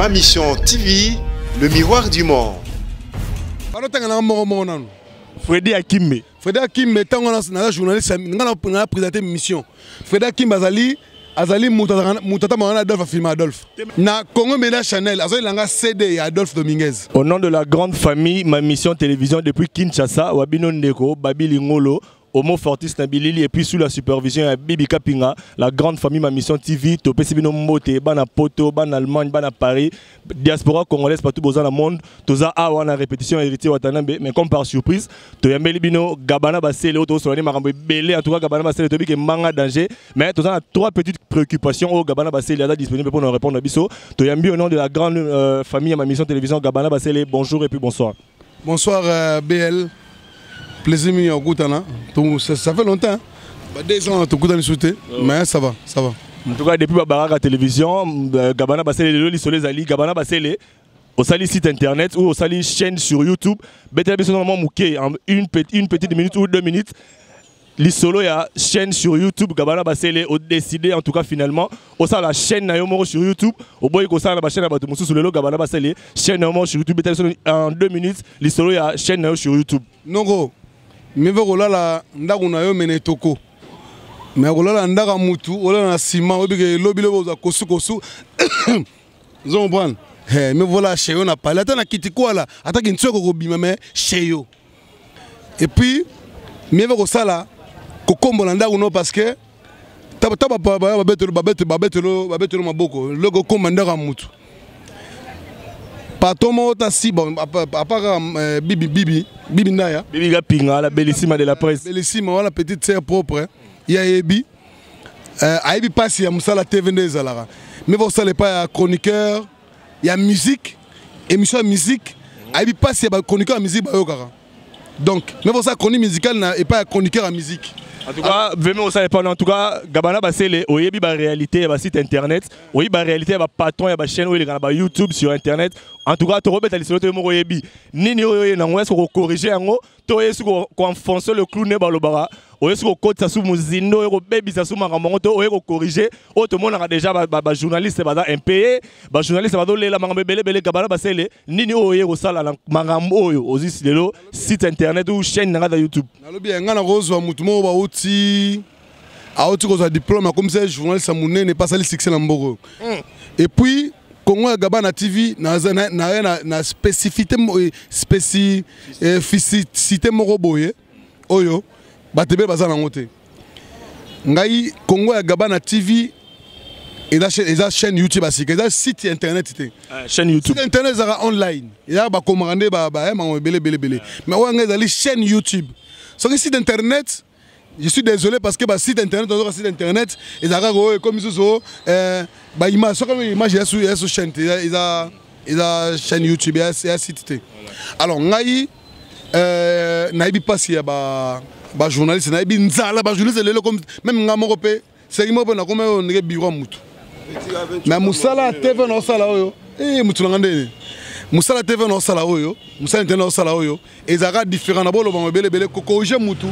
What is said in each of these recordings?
Ma Mission TV, le miroir du monde. Balotanga na moko moko nanu. Freddy Akimbe. Freddy Akimbe ntango naza journaliste nga na présenter mission. Freddy Akimbe azali azali moto atamaka na Adolphe afilma Adolphe. Na Congo Media Channel azali nanga CD ya Adolphe Dominguez. Au nom de la grande famille Ma Mission Télévision depuis Kinshasa, Wabino Ndeko, Babi Lingolo, Homo Fortis na bilili et puis sous la supervision ya Bibi Kapinga, la grande famille Ma Mission TV, topesi bino mbote, bana Poto, bana Allemagne, bana Paris, diaspora congolaise partout boza na monde, toza awa na répétition héritier Watanabe, mais comme par surprise, toyambeli bino Gabana Basele oyo tosolani makambo ebele, en tout cas Gabana Basele toyebi ke mbanga danger, mais toza na trois petites préoccupations oyo Gabana Basele aza disponible pour nous répondre na biso. Toyambi au nom de la grande famille ya Ma Mission Télévision Gabana Basele, bonjour et puis bonsoir. Bonsoir BL. Plaisir mingi ya kokutana. Donc ça fait longtemps. Hein? Bah, 2 ans tokutani su te, mais ça va, ça va. En tout cas depuis babaraka télévision Gabana Basele lelo lisolo ezali Gabana Basele osali site internet ou osali chaîne sur YouTube, betela biso normalement moke en une petite minute ou 2 minutes lisolo ya chaîne sur YouTube Gabana Basele. Odécidé en tout cas finalement osala chaîne na yo moko sur YouTube, oboyi kosala na bachaîne ya bato mosusu. Lelo Gabana Basele, chaîne na yo moko sur YouTube, betela biso en 2 minutes lisolo ya chaîne na yo sur YouTube. Noko, mieux kolala ndako na yo mene toko. Mais kolala ndako ya mutu, olala na nsima, oyebi ke lobi lobi ozwa kosukosu. Ozo comprendre? Eh, mais voilà chez yo na pale ata na kiti kwala ata kintsoko kobima mais chez yo. Et puis mieux vaut kosala kokombola ndako no parce que ta babetelo babetelo babetelo maboko loko okoma ndako ya mutu patron moko ta si bon à part kaka bibi bibi bibi ndaya. Bibi Kapinga, la bellissima de la presse. Bellissima wana, petite sœur propre, ye ayebi ayebi mpasi ya mosala TV nde ezalaka. Mais bosala epai ya chroniqueur ya musique, émission ya musique, ayebi mpasi ya bachroniqueur ya musique bayokaka. Donc mais bosala chronique musicale na epai ya chroniqueur ya musique. En tout cas, vraiment, ça pas. En tout cas, Gabana Basele, oyebi ba réalité, ba site internet, oyebi ba réalité, ba patron, ba chaîne, oyebi ba YouTube sur internet. En tout cas, to robeta lisolo to moko yebi. Nini oyo nango, est-ce qu'on corriger yango, to yesu ko enfoncer le clou ne balobara. Oyesu ko kotisa su muzindo, oyo kobebisa su makambo to oyo ko corriger. Oyo to monaka déjà ba journaliste baza impayé, ba journaliste bazo lela makambo ebele ebele. Gabana Basele, nini oyo ye kosala na makambo oyo ozwi lelo site internet ou chaîne na nga YouTube? Nalobi ya ngai, nakozwa motu moko bauti auti kozwa diplôme, akomisa journaliste ya monene mpe asali succès na mboka oyo. Et puis Congo ya Gabana TV naye na spécificité spécificité moko boye oyo bato ebele baza nango te. Ngai Congo ya Gabana TV eza chaîne YouTube ya sika, eza site internet te. Chaîne YouTube. Site internet ezalaka online, eza bakomaka nde bayango ebele ebele ebele, mais oyo ngai ezali chaîne YouTube. Soki site internet, je suis désolé, parce que basite internet, ozoka site internet ezalaka oyo ekomi susu baimage. Soki image eza so chaîne te, eza chaîne YouTube, eza site te. Alors ngai nayebi mpasi ya bajournaliste, nayebi nzala bajournaliste lelo. Comme même ngai moko mpe seki moko mpe nakomi oyo ndenge bureau ya mutu, mais mosala ya TV naosala oyo, mutu nanga ndeni mosala TV naosala oyo, mosala internet naosala oyo ezalaka différent na bolobanga ebele ebele. Kocorriger mutu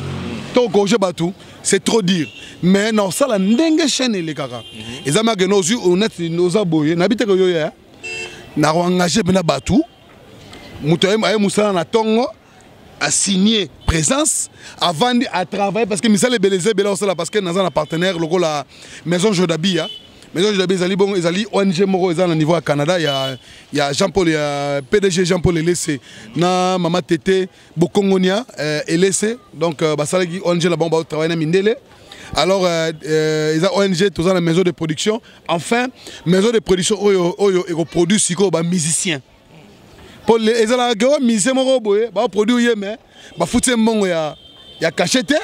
to kocorriger bato, c'est trop dire, mais naosala ndenge chaîne elekaka eza makende ozwi honnête oza boye nayebi te ke yo ya nakoengage mpena bato. Moto aye mosala na ntongo, asigné présence, avandi, atravaille, parce que misala ebele eza ebele osala, parce que naza na partenaire lokola Maison Jodabia. Maison Jodabia ezali bongo, ezali ONG moko eza na niveau ya Canada, ya Jean Paul, ya PDG Jean Paul Elese na mama Tete Bokongonia Elese. Donc basalaki ONG na bango, baotravaille na mindele. Alors eza ONG, toza na maison de production. Enfin maison de production oyo ekoproduire sikoyo bamusicien, po ezalaka ke oyo musicien moko boye baoproduire ye, mais bafuti ye mbongo ya cachet te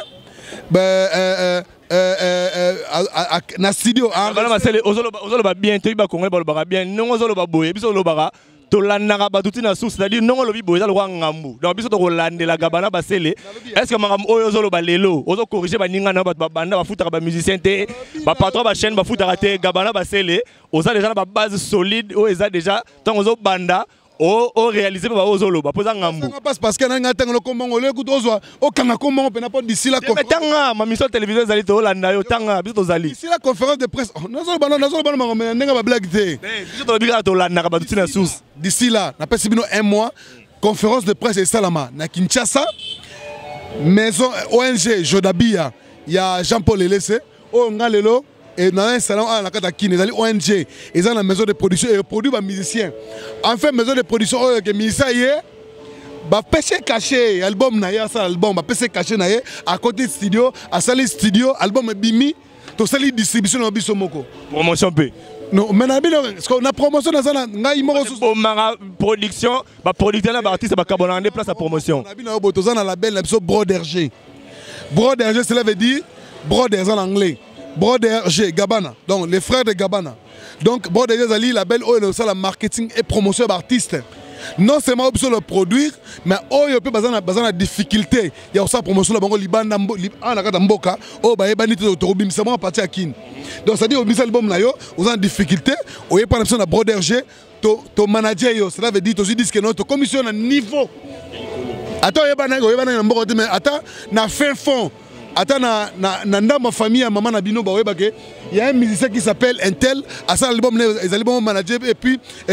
na studio. Bana Basele, ozoloba bien, toyebi bakongolais balobaka bien. Ndenge ozoloba boye, biso olobaka tolandaka bato ntina source, c'est-à-dire ndenge olobi boye eza lokwa ngambu. Donc biso tokolandelaka Bana Basele. Est ce que makambo oyo ozoloba lelo, ozocorriger baninga na bato babanda bafutaka bamusicien te, bapatron bachaîne bafutaka te? Gabana Basele, oza déjà na babase solide oyo eza déjà ntango ozobanda. O réaliser mpe baoyo ozoloba mpo eza ngambu. Mpasi parce que nanga ntango lokombongo oleki kutu ozwa okanga kombongo mpena mpo d'ici la tanga ma mission télévision ezali, toolanda yo, tanga, biso tozali. D'ici la conférence de presse, nazoloba nazoloba na makambo ya ndenge bablague te. Biso tolobi kaka, tolandaka bato ntina source. D'ici là, napesi bino un mois, conférence de presse esalama na Kinshasa, maison ONG Jodabia ya Jean-Paul Elese oyo nga lelo na installé awa na kati ya Kine. Ezali ONG, eza na maison de production eproduit bamusicien. Enfin, maison de production oyo ke musicien ye bapesi cachet album na ye, asala album, bapesi cachet na ye, akoti studio, asali studio, album ebimi, tosali distribution na biso moko. Promotion mpe? Non, mais na bino na promotion naza na ngai moko. Bomaka production, baproducteur na baartiste bakabonaka nde place ya promotion. Na bino oyo toza na label na biso Broder G. Broder G, cela veut dire brother eza na anglais, Broder G Gabana, donc les frères de Gabana. Donc Broder G ezali label oyo osala marketing et promotion ya baartiste, non seulement oyo biso le produire, mais oyo mpe baza na difficulté ya kosala promotion na bango libanda awa na kati ya mboka, oyo bayebani te, tokobimisa bango parti ya Kine. Donc c'est à dire obimisa album na yo, oza na difficulté, oyepa na biso na Broder G, tomanager yo. Cela veut dire tozwi disque no, tokomisi yo na niveau ata oyebanaki, oyebanaki na mboka te, mais ata na fin fond, ata na ndambo ya famille ya mama na bino baoyeba ke y a un musicien qui s'appelle Intel, asala album na ezali bongo manager et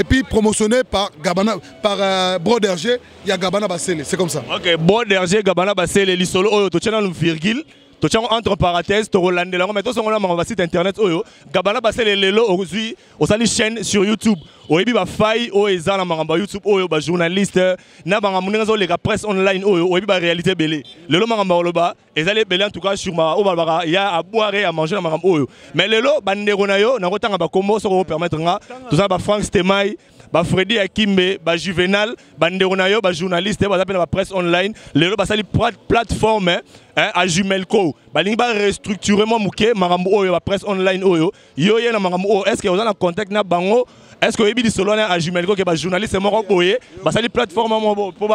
puis promotionné par Gabana, par Broder G ya Gabana Basele. C'est comme ça. OK, Broder G Gabana Basele, lisolo oyo totia nanu virgule, totia yango entre parenthèse, tokolandela yango. Mais tosongola makambo basite internet oyo Gabana Basele. Lelo ozwi osali chaîne sur YouTube, oyebi bafaille oyo eza na makambo ya YouTube oyo, bajournaliste na makambo ndenge azoleka presse online oyo, oyebi baréalité ebele. Lelo makambo ya koloba ezali ebele, en tout cas sur oyo balobaka ya à boire et à manger na makambo oyo. Mais lelo bandeko na yo, nakotanga bakombo soki okopermettre nga, toza bafrank Stemai, bafredi Akimbe, bajuvenal, bandeko na yo bajournaliste baza mpe na bapresse online. Lelo basali plateforme à Jumelco, balingi barestructure mwa moke makambo oyo bapresse online oyo. Yo ye na makambo oyo, est ce que oza na contact na bango? Est ce que oyebi lisolo wana ya Jumelco, ke bajournaliste moko boye basali plateforme moko mpo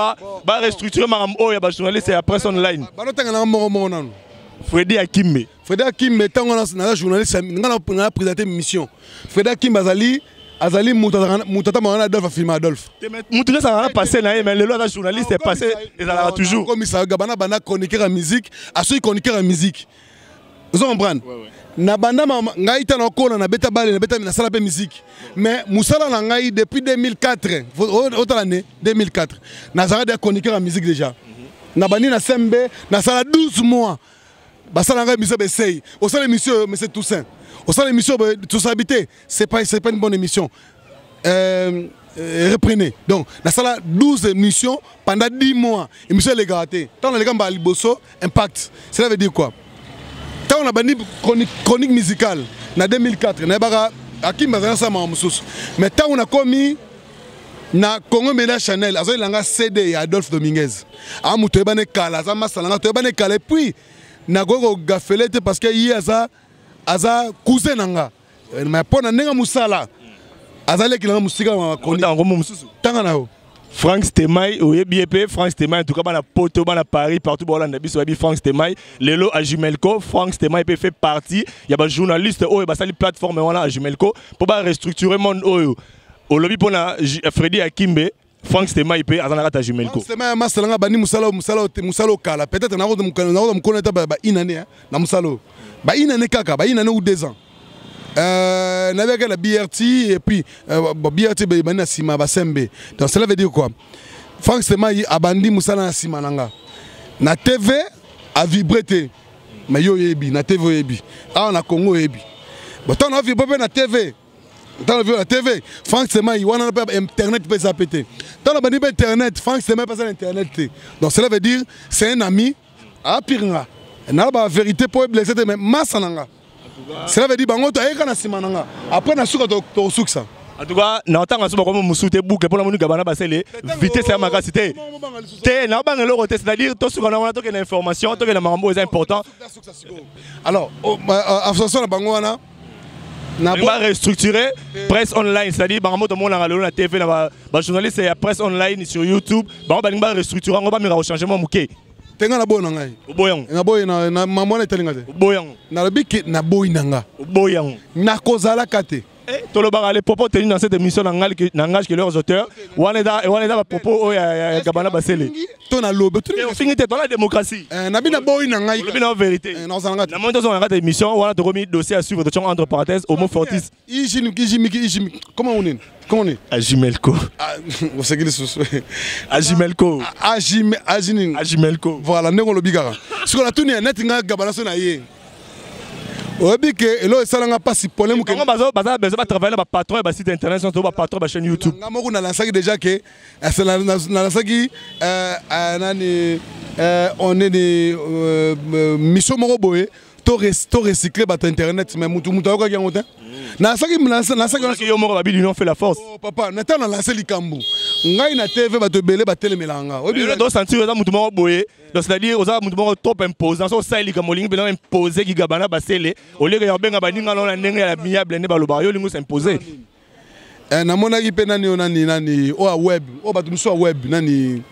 barestructure makambo oyo ya bajournaliste ya presse online? Banotanga nanga moko moko nanu. Fredi Akimbe. Fredi Akimbe, ntango naza journaliste, nga na présente mission. Fredi Akimbe azali moto ata mwana Adolphe, afilme Adolphe. Motu nyonso azalaka na passé na ye, mais lelo aza journaliste, passé ezalaka toujours. Komisa Gabana banda chroniqueur ya musique, asoki chroniqueur ya musique, ozo comprendre? Na banda ngai ta nakola, nabeta bale, nabeta, nasala mpe musique, mais mosala na ngai depuis 2004, otala ne 2004, nazalaka deya chroniqueur ya musique déjà. Nabandi na sembe, nasala 12 mois, basala ngai émission, besei osala émission oyo, mais c'est Toussaint osala émission, tosabi te, c'est pas une bonne émission, reprenez. Donc nasala 12 émissions pendant 10 mois, émission elekaka te. Ntango naleka mbala liboso, impact. Cela veut dire quoi? Ntango nabandi chronique musicale na 2004, nayebaka Akimba azali nasala makambo mosusu, mais ntango nakomi na Congo Media Chanel, azoyelanga CD ya Adolphe Dominguez. A moto oyebani kala, aza masala nga, toyebani kala, et puis nakoki kogafele te parce que ye aza cousin na nga. Mais mpo na ndenge mosala, azaleki nanga mosika. Yango mosusu. Tanga na yo. Frank Stemay, oyebi ye mpe Frank Stemay. En tout cas bana Poto, bana Paris, partout baolanda biso, bayebi Frank Stemay. Lelo à Jumelco, Frank Stemay mpe fait partie ya bajournaliste oyo basali plateforme wana à Jumelco mpo barestructure monde oyo olobi. Mpona Fredi Akimbe, Frank Stemay mpe aza na kati ya Jumelco. Stemay masalanga bandi mosala, mosala, mosala okala, peut-être nakoza mokolo ata ba une année na mosala oyo, ba une année kaka, ba une année ou 2 ans. Nabiyaki na BRT et puis bon, BRT ebandi na nsima basembe. Donc cela veut dire quoi? Frank Stemay abandi mosala na nsima na nga na TV, avibre te, mais yo oyebi na TV, oyebi awa na Congo, oyebi. Bon, ntango navibre mpe na TV, ntango navibre na TV, Frank Stemay wana mpe internet mpe eza mpe te. Ntango nabandi mpe internet, Frank Stemay mpe aza na internet te. Donc cela veut dire c'est un ami apire nga na bavérité mpo eblesse te, mais masa na nga. Cela veut dire bango toyeka na nsima na nga, après na suka tokosukisa. En tout cas na ntanga so bakomi mosusu te, boucle mpona moni Gabana Basele, vitesse ya makasi te te, naobanga eloko te. C'est-à-dire tosuka na wana, tokende information, tokende makambo eza important. Alors association na bango wana. Na restructurer presse online, c'est-à-dire bango tomonaka lelo na TV na bajournaliste ya presse online sur YouTube, bango balingi barestructure yango, bameka kochangement moke. Te, nga naboyi na ngai. Oboyango? Naboyi na mama wana, etalinga te. Oboyango? Nalobi ke naboyi na nga. Oboyango? Nakozalaka te. Tolobaka, les propos tenus dans cette émission n'engagent que leurs auteurs. Wana eza bapropos oyo ya Gabana Basele. To nalobi. Ofingi te, tola démocratie. Nabi naboyi na ngai. Olobi na vérité. Nazala nga te. Namoni tozonga na kati ya émission wana, tokomi dossier à suivre, totiongo entre parenthèses Homo Fortis. Ijimi, ijimi, ijimi, comment on est, comment on est? Ajimelco. Ah, oseki lisusu. Ajimelco. Ajime, ajini. Ajimelco. Voilà, ndenge olobi kaka. Sikoyo natuni ya neti nga Gabana, so na ye oyebi ke eloko esalanga mpasi, problème. Bango baza besoin batravaille na bapatron ya basite internet to bapatron ya bachaîne YouTube. Nga moko nalansaki déjà ke nalansaki nani, on est ni mission moko boye to recycler bato internet, mais mutu ayokaki yango te. Nalasaki. Yo moko babi, l'union fait la force. Oh, papa, natan nalance likambo ngai na TV, bato ebele batelemelaka nga. Oyebi tosentir eza mutu moko boye, donc c'est-à-dire oza mutu moko trop imposant. So osali likambo, olingi mpenza impose ki Gabana Basele, oleke ya kobenga baninga nao na ndenge ya amiable nde balobaka, yo olingi os'impose. Namonaki mpe nani oyo, nani nani oyo ya web, oyo bato mosusu ya web, nani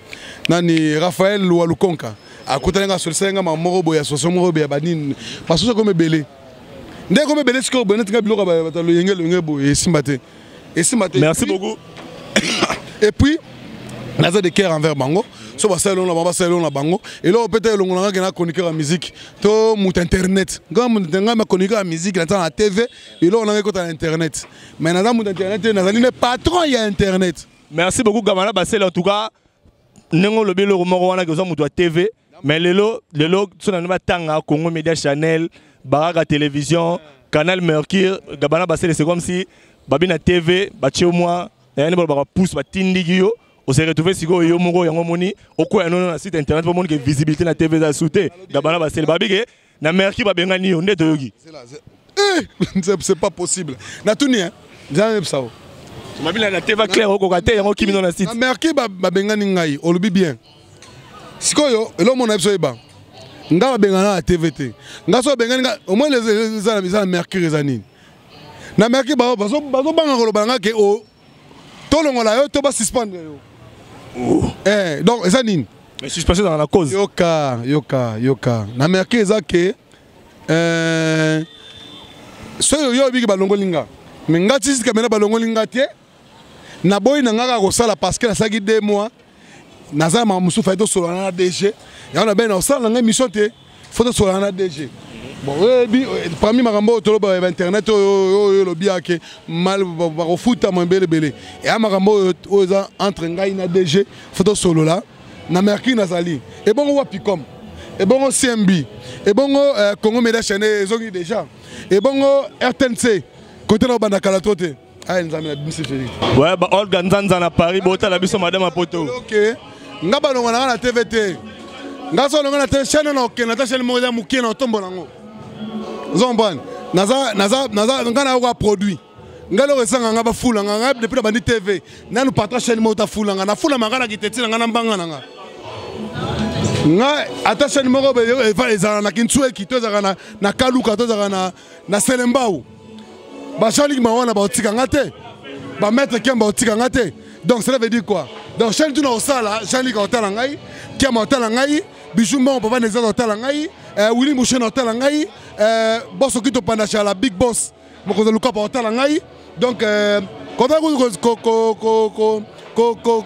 nani, Raphaël Walukonka, akutani nga, asolisaki nga mama moko boye, association moko boye ya banini, basusu ekomi ebele, nde ekomi ebele. Sikoyo boye neti nga biloko ya bato ya loyenge loyenge boye esimba te, esimba te. Merci beaucoup. Et puis naza de cœur envers bango. So basala elongo na bango, basala elongo na bango. Eloko mpe te elongo na nga ke na chroniqueur ya musique to moto internet. Nga moto, nga ma chroniqueur ya musique, naza na TV, eloko nanga ekota na internet, mais naza moto internet te, nazali nde patron ya internet. Merci beaucoup, Gabana Basele. En tout cas, ndenge olobi eloko moko wana ke oza moto ya TV, mais lelo lelo so na batanga Congo Media Channel, Baraka Télévision, Canal Mercure, Gabana Basele, c'est comme si babi na TV batie mwa yani balobaka pouce, batindiki yo, ose retrouve sikoyo yo moko. Yango omoni okwea nono na site internet mpo omoni ke visibilité na TV eza su te. Gabana Basele, babi ke na Mercure babengani yo nde toyoki. C'est pas possible. Natuni, hein, nzambe yebisa o. Babi na TV clair okoka te, yango kimi no na site. Na Mercure babengani ngai, olobi bien. Sikoyo eloko mona biso oyeba, nga babengana na TV te. Nga so babengani nga, au moins eza na Mercure, eza nini na Mercure? Bazobanga koloba na nga ke tolongola yo to basuspendre yo. Donc eza nini? Mais suspension ezalaka na cause. Yoka, yoka, yoka, na Mercure eza ke soki oyo oyebiki balongoli nga, mais nga ti sika mena balongoli nga te. Naboyi na nga kaka kosala parce que nasalaki 2 mois, naza na makambo mosusu, fai tosolola na DG. Yango nabai na kosala na ngai émission te, faut tosolola na DG. Bon, oyebi parmi makambo oyo toloba ba internet oyo oyo olobi yake mal bakofutama ebelebele, eya makambo oyo oyo eza entre ngai na DG, faut tosolola. Na Mercure nazali, ebongo wapi comme ebongo CMB, ebongo Congo Media Chaîne ezongi déjà, ebongo RTNC kote na obanda kala to te. Aya, Nzambe na bimisi Félix. Ouais, ba Olga Nzanza na Paris, botala biso, madame Apoto. Ok, nga balongo na nga na TV te. Nga so longo na te chaîne na okende ata chaîne moko eza mokie na otombola yango, ozo comprendre? Naza nga na yoka produit nga eloko esanga nga bafula nga. Nga depuis na bandi TV, nanu patron chaîne moko tafula nga, nafulama nga na kiteti na nga na mbanga na nga. Nga ata chaîne moko ezalaka na Kinsueki to ezalaka na Kaluka to ezalaka na Selembao, bajean-luc Mawana baotika nga te, bamaître Kiamba baotika nga te. Donc cela veut dire quoi? Donc chaîne tuna osala, Jean-Luc aotala ngai, Kiamba aotala ngai, Bijou Mbongo papa Nezaz aotala ngai, Willy Mouchen aotala ngai, boss oki topanda la big boss mokonzi Lukapa aotala ngai. Donc kota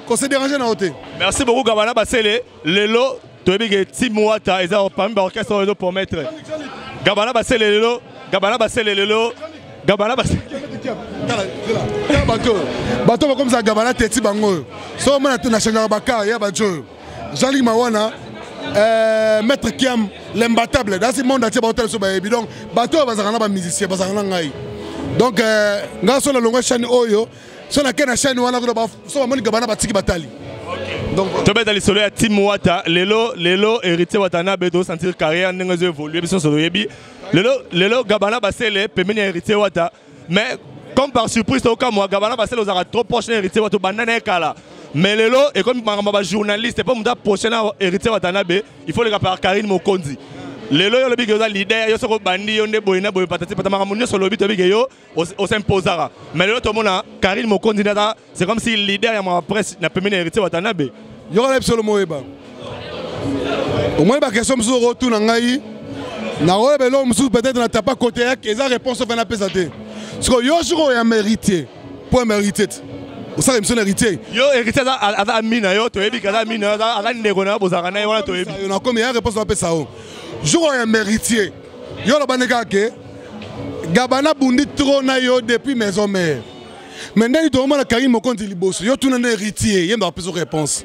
kose déranger na yo te. Merci beaucoup, Gabana Basele. Lelo toyebi ke Team Wata eza parmi baorchestre oyo ezopromettre. Gabana Basele lelo, Gabana Basele lelo, Gabana Basele. Bato bato bakomisa Gabana teti bango oyo so omona nachangeaka bakar ya bato oyo, Jean-Luc Mawana, maître Kiam, l'imbattable dans ce monde entier, baotala biso, bayebi. Donc bato oyo bazalaka na bamusicien, bazalaka na ngai. Donc ngai so nalongwa chaîne oyo, so nake na chaîne wana kuna, so bamoni Gabana, batiki batali. Donc tobeta lisolo ya Team Wata. Lelo lelo Héritier Watanabe, tosentir carrière ndenge ezo évolue. Biso nyonso toyebi lelo lelo Gabana Basele pembeni ya Héritier Wata. Mais comme par surprise, tokamwa, Gabana Basele ozalaka trop proche na Héritier Wata, banda na ye kala, mais lelo ekomi makambo ya bajournaliste. Mpo moto aproche na Héritier Watanabe, il faut leka par Karine Mokonzi. Lelo yo olobi ke oza leader, yo soki obandi yo nde boye na boye, patati pata, makambo nyonso olobi, toyebi ke yo osimposaka. Mais lelo tomona Karine Mokonzi nde aza, c'est comme si leader ya mama presse na pembeni ya Héritier Watanabe. Yoka na biso lomo oyeba, omoni baquestion mosusu okotuna ngai, nakoyeba eloko mosusu peut-être na tapa kote eza réponse ofe napesa te. Sikoyo yo soki oyamba héritier mpo oyamba héritier te, osala émission na héritier. Yo, héritier aza ami na yo, toyebi ke aza ami na yo, aza ndeko na yo, bozalaka na ye wana, toyebi. Yo nakomi ya réponse napesa yo. Jour oyamba héritier, yo oloba nde kaka ke Gabana bundi trop na yo depuis maison mère, mais ndeni tokomona Karine Mokonzi liboso, yo tuna na héritier, ye ndo apesa réponse.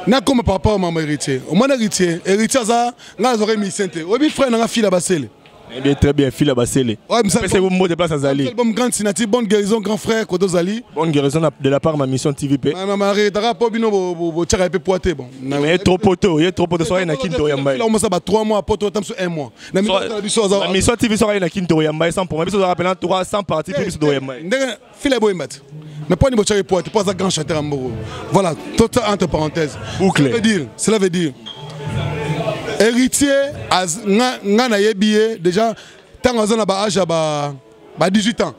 Nakoma par rapport mama héritier, omona héritier, héritier aza ngai nazwaka émission te. Oyebi frère nanga Fila Basele? Eh bien, très bien, Fila Basele. Ouais, pese mbote place azali. Album grande signature, bonne guérison, grand frère, koto zali. Bonne guérison de la part ma mission TV. Maretaka po bino botiaka mpe poa te, bon. Mais trop poto, ye trop poto soki na kinto yamba. Fila omosa ba 3 mois poto tam so 1 mois. Na biso aza ma mission TV soki na kinto yamba sans pour biso rappelant 300 parties puis biso do yamba. Ndenge Fila boyemba te. Mais po ni botiaka poa te, po aza grand chanteur ya mboko. Voilà, tout ça entre parenthèses. Boucle. Cela veut dire héritier nga nayebi ye déjà ntango aza na baage ya ba 18 ans,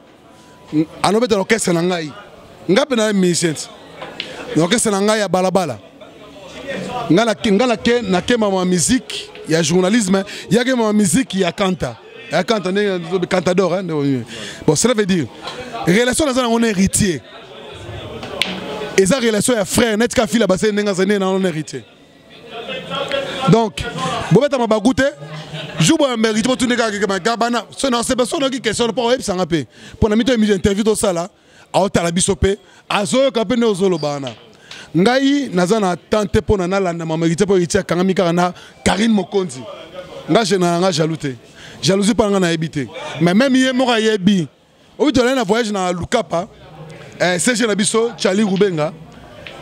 anobeta na orchestre na ngai, nga mpe na musicien ti na orchestre na ngai ya balabala. Nga nake nakemama musique ya journalisme, yakemama musique ya kanta, ya kanta ndenge cantador, hein. Bon, cela veut dire relation naza nango na héritier eza relation ya frère, neti ka Fila Basele ndenge azali ndenge nango na héritier. Donc bobetama bagu te. Jour boya mérite, botunde kaka keke magabana so na sepe so nayoki question mpo oyebisanga mpe mpo na mito interview tosala, aotala biso mpe azoyoka mpe nde ozoloba wana. Ngai naza na temps te mpo na nalanda mama héritier, mpo héritier akangami kaka na Karine Mokonzi. Nga je na nga jaloux te, jalousie mpo na nga nayebi te, mais même ye moko ayebi. Oyo tolai na voyage na Lukapa, CG na biso Charlie Rubenga,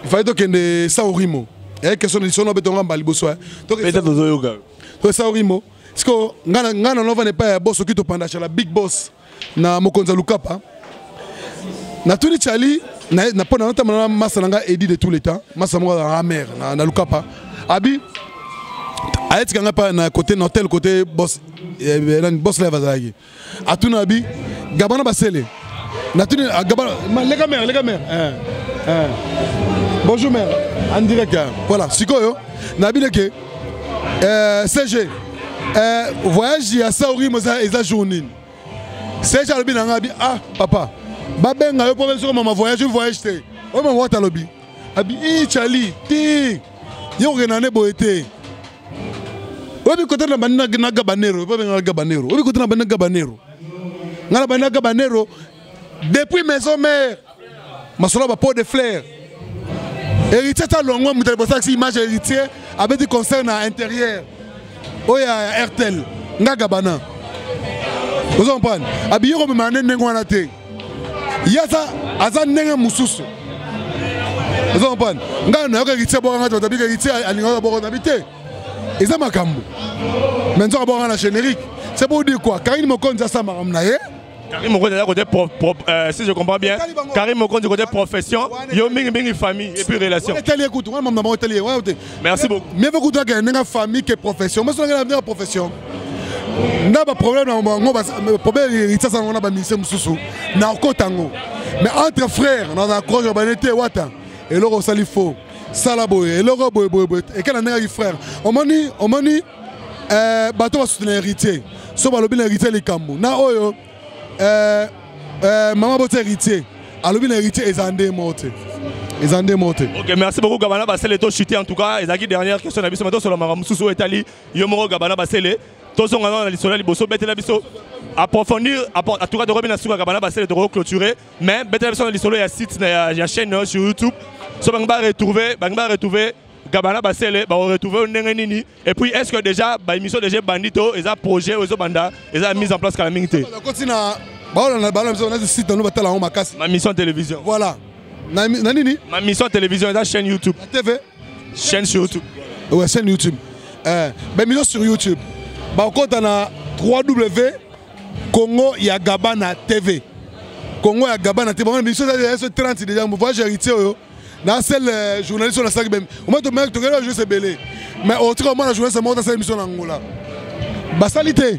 il fallait tokende Saurimo. Question na lisono betonga mbala liboso. Peut-être tozoyoka. To Saurimo siko nga na novanda epai ya boss, oki topanda la big boss na mokonzi ya Lukapa. Natuni Charlie na mpo na notama na masa na nga edi de tous les temps, masa moko azalaka mare na Lukapa, abi ayetika nga pa na côté na hôtel, côté boss, nani, boss live azalaki. Atuna abi Gabana Basele, natuni Gabana leka mare, leka mare, hein, hein. Bonjour mère, en direct, hein. Voilà, sikoyo nabi leke CG, voyage ya Sauri moza eza jour nini? CG alobi na nga abi: "Ah papa, babenga yo mpo soki mama voyage, voyage te." Oyo mama wata alobi abi: "I Chali te, ye kokenda nde boye te." Oyebi kote na bandi na Gabanero, babengaka Gabanero. Oyebi kote na bandi na Gabanero, ngai na bandi na Gabanero depuis maison mère, masolo ya bapots de fleurs. Héritier ta longwa, moto aliboso akisi image ya héritier abeti concert na intérieur oyo ya Airtel, nga Gabana. Ozo comprendre? Abi ye komema nde ndenge wana te, ye aza ndenge mosusu. Ozo comprendre? Ngai nayoka héritier bokanga te, bato abika héritier alingaka boko nabi te, eza makambo, mais nzoka bokanga na générique. C'est pour dire quoi? Karine Mokonzi asala makambo na ye. Karim Mokonzi aza côté si je comprends bien, Karim Mokonzi côté profession, yo mingi mingi famille et puis relation. Etali ekutu wana, mama etali ye wana te. Merci beaucoup. Mieux vaut kutu akende ndenge famille que profession. Moso ndenge na profession na baproblème na bango, problème héritier asala ngo na baministère mosusu na okota yango, mais entre frères naza accroche bane te. Wata eloko osali faux, sala boye, eloko boye boye boye, eke na ndenge aki frère. Omoni bato basoutenir héritier, so balobi na héritier likambo na oyo mama boti héritier alobi na héritier, eza nde moko te, eza nde moko te. Ok, merci beaucoup Gabana Basele, to chuté en tout cas, ezalaki dernière question na biso, mais tosolo makambo mosusu oyo etali yo moko Gabana Basele. Tozonga nano na lisolo ya liboso, betela biso approfondir. En tout cas tokomi na suka, Gabana Basele, toko clôturer, mais betela biso na lisolo ya site na ya chaîne na yo sur YouTube. So bangi ba retrouver Gabana Basele, bakoretrouver ndenge nini? Et puis est ce que déjà baémission déjà ebandi to eza projet oyo ezobanda, eza mise en place kala mingi te? Nakoti na baolanda, balanda biso na site nano, batala yango makasi. Ma mission télévision. Voilà, na nini? Ma mission télévision eza chaîne YouTube. Na TV. Chaîne sur YouTube. Ouais, chaîne YouTube, baémission sur YouTube, bakota na 3W Congo ya Gabana TV, Congo ya Gabana TV. Bamona émission eza 30 déjà. Voyage héritier oyo na seul journaliste oyo nasalaki bem omoi tomeki tokende journaliste ebele, mais otika omona journaliste moko tasala émission na Angola basali te,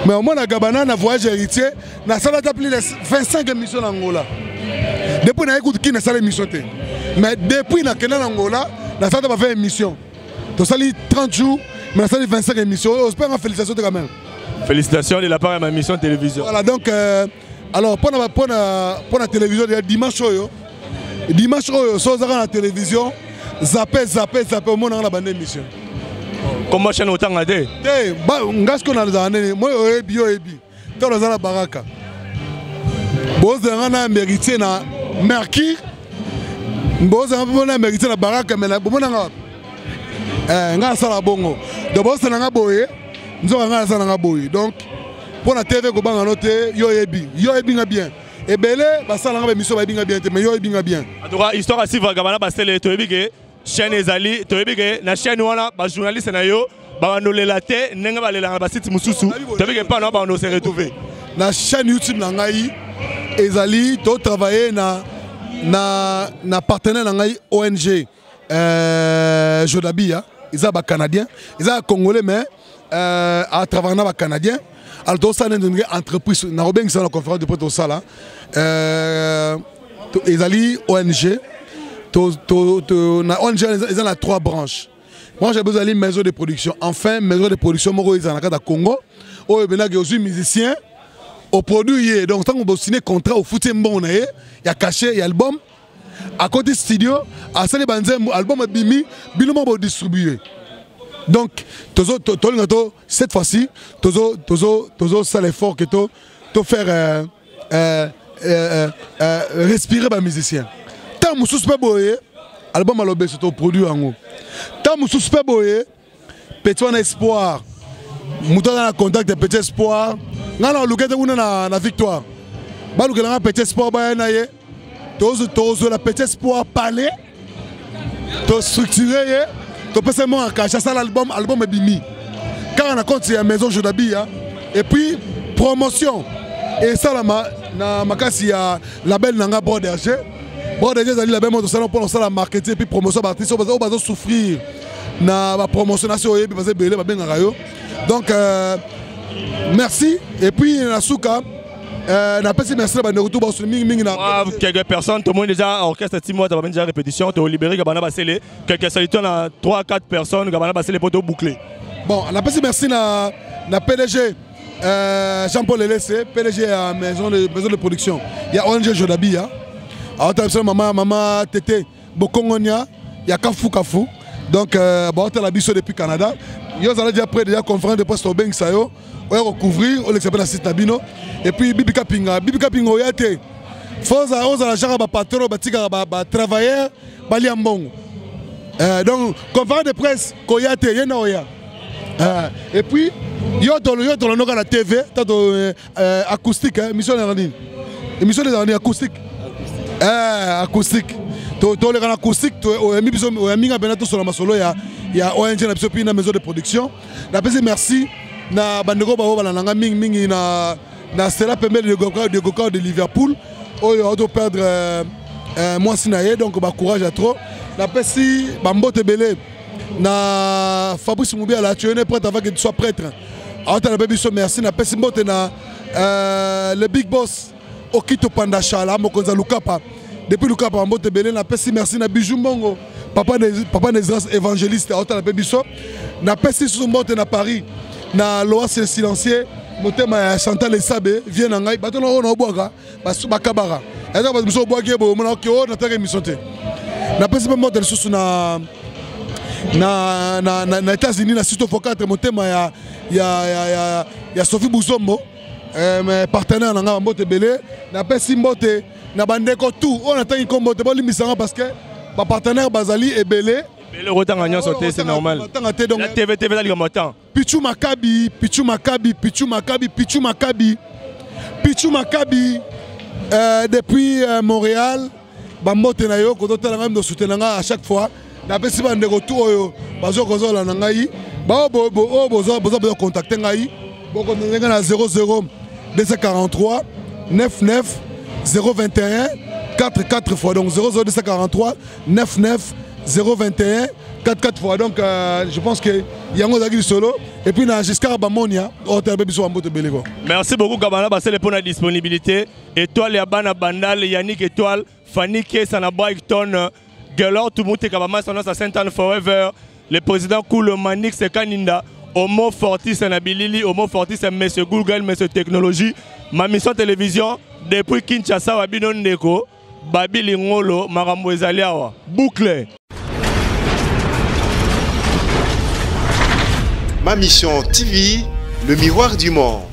mais omona Gabana na voyage héritier nasala ata plus de 25 émission na Angola. Depuis naye kutu kini nasala émission te, mais depuis nakenda na Angola nasala ta ba 20 émission. Tosali 30 jours, mais nasali 25 émission. Oyo ospanga félicitation te quand même. Félicitations de la part de ma mission télévision. Voilà, donc Alors mpona télévision ya dimanche oyo, dimanche oyo so ozaka na télévision, zappe, zappe, zappe, omonanga na bande émission. Kombo chaîne otanga te? Te, nga sikoyo nazala nini? Moi oyebi, yo oyebi, ntango naza na baraka, bozalanga na Méritier na Mercure, bozalanga mpo na Méritier na baraka, me bomonanga wapi? Nga nasala bongo. Donc bosalanga boye, nzoka nga nasalanga boye. Donc mpo na TV, kobanga no te. Yo oyebi, yo oyebi nga bien. Ebele basalanga baémission, bayebi nga bien te, mais yo oyebi nga bien. En tout cas, histoire à Gabana Basele, toyebi ke chaîne ezali, toyebi ke na chaîne wana bajournaliste na yo babandolela te ndenge balelaka na basite mosusu. Toyebi ke mpa na bando se retrouver. Na chaîne YouTube na ngai ezali, totravaille na partenaire na ngai ONG Jodabia. Eza bacanadien, eza ya Congolais, mais atravaille na bacanadien. Alors tosala ndenge entreprise, nakobengisa na conférence de presse tosala. Ezali ONG. To, na ONG eza na trois branches. Branche ya ezali maison de production. Enfin, maison de production moko ezala na kati ya Congo oyo ebendaki ozwi musicien, oproduit ye. Donc ntango bosine contrat, ofuti ye mbongo na ye ya cachet ya album, akoti studio, asali banzembo, album ebimi, bino moko bodistribue. Donc tolinga to cette fois-ci tozosala effort ke to faire respirer bamusicien. Ntango mosusu mpe boye album alobeso, toproduit yango. Ntango mosusu mpe boye petit wana Espoir, moto aza na contact ya petit Espoir, ngai na oluka ete kuna na Victoire balukela nga petit Espoir, baya na ye, tozwela petit Espoir palais, tostructure ye, topesa ye moko cachet, asala album, album ebimi kaka na compte ya maison Jodabia. Et puis promotion esalama na makasi ya label na nga Brod RG. Brod RG ezali label moko tosala mpona kosala marketing et puis promotion baartiste oyo bazosouffrir na bapromotion na si oyebi, baza ebele babengaka yo. Donc merci. Et puis na suka, napesi merci na bandeko tu baosuli mingimingi na Quelques personnes, tout le monde déjà orchestre Timo, t'as déjà répétition, tu libéré Gabana Basele, quelques salutations à 3 4 personnes, Gabana Basele pour te boucler. Bon, napesi merci na PDG Jean-Paul Elese, PDG ya maison de production ya ONG Jodabia. Aotala biso mama, mama Tete Bokongonia ya Kafu Kafu. Donc baotala biso depuis Canada. Yo ozala déjà près, déjà conférence de presse tobengisa yo, oya kocouvrir, olekisa mpe na site na bino. Et puis Bibi Kapinga, Bibi Kapinga, oya te, fo ozala genre bapatron oyo batikaka batravailleur balia mbongo. Donc conférence de presse koya te, ye na oya. Et puis yo tolondoka na TV tato acoustique, hein, émission ezalaka nini? Émission ezalaka nini? Acoustique, acoustique. Toleka na acoustique, oyambi biso, oyambi nga mpena, tosola masolo ya ONG na biso mpi na maison de production. Napesi merci na bandeko bao balanda nga mingimingi na Stela pembeni de Goka de Liverpool oyo auto perdre mwasi na ye. Donc bacourage ya trop. Napesi bambote ebele na Fabrice Mubiala, tu es prêtre avant que tu sois prêtre, aotala mpe biso, merci. Napesi mbote na le big boss Okito Pandashala, mokonzi ya Lukapa, depuis Lukapa, mbote ebele. Napesi merci na Bijou Mbongo, papa, papa Nezras évangéliste, aotala mpe biso. Napesi susu mbote na Paris na Loas le silencieux, motema ya Chantal Esabe, vie na ngai. Bato na oyo na obwaka bakabaka, eza bato mosusu obwaki ye boye, omona oke oyo nataka émission te. Napesi mpe mbote lisusu na États-Unis na Sito 4, motema ya Sophie Buzombo, partenaire na ngai, bambote ebele. Napesi mbote na bandeko tout oyo natangi nkombo te, bolimbisanga parce que bapartenaire bazali ebele. Ebele, okotanga nyonso te, c'est normal. Otanga te, donc La TV, TV ezalika motan. Pichu Makabi, Pichu Makabi, Pichu Makabi, Pichu Makabi, Pichu Makabi, depuis Montréal, bambote na yo, kozotala ngai, ndosutela ngai à chaque fois. Napesi bandeko tu oyo bazo kozolanda ngai, bao oyo boza boza contacte ngai, bokonde ngai na 00 243 99 021 4 4 fois. Donc 00 243 99 021 4 4 fois. Donc je pense que yango ozalaki lisolo. Et puis na Giscard Bamonia otala mpe biso, bambote ebele quoi. Merci beaucoup Gabana Basele pour la disponibilité. Étoile ya bana Bandal, Yannick Étoile, Fanny Kessa na Brighton, Gelor Tumute Kabama Sonos à Saint-Anne Forever, le président Koul Manix Kaninda, Homo Fortis na Bilili, Homo Fortis, Monsieur Google, Monsieur Technologie, ma mission télévision. Depuis Kinshasa wa bino ndeko Babi Lingolo makambo ezali awa. Boucle. Ma Mission TV, le miroir du monde.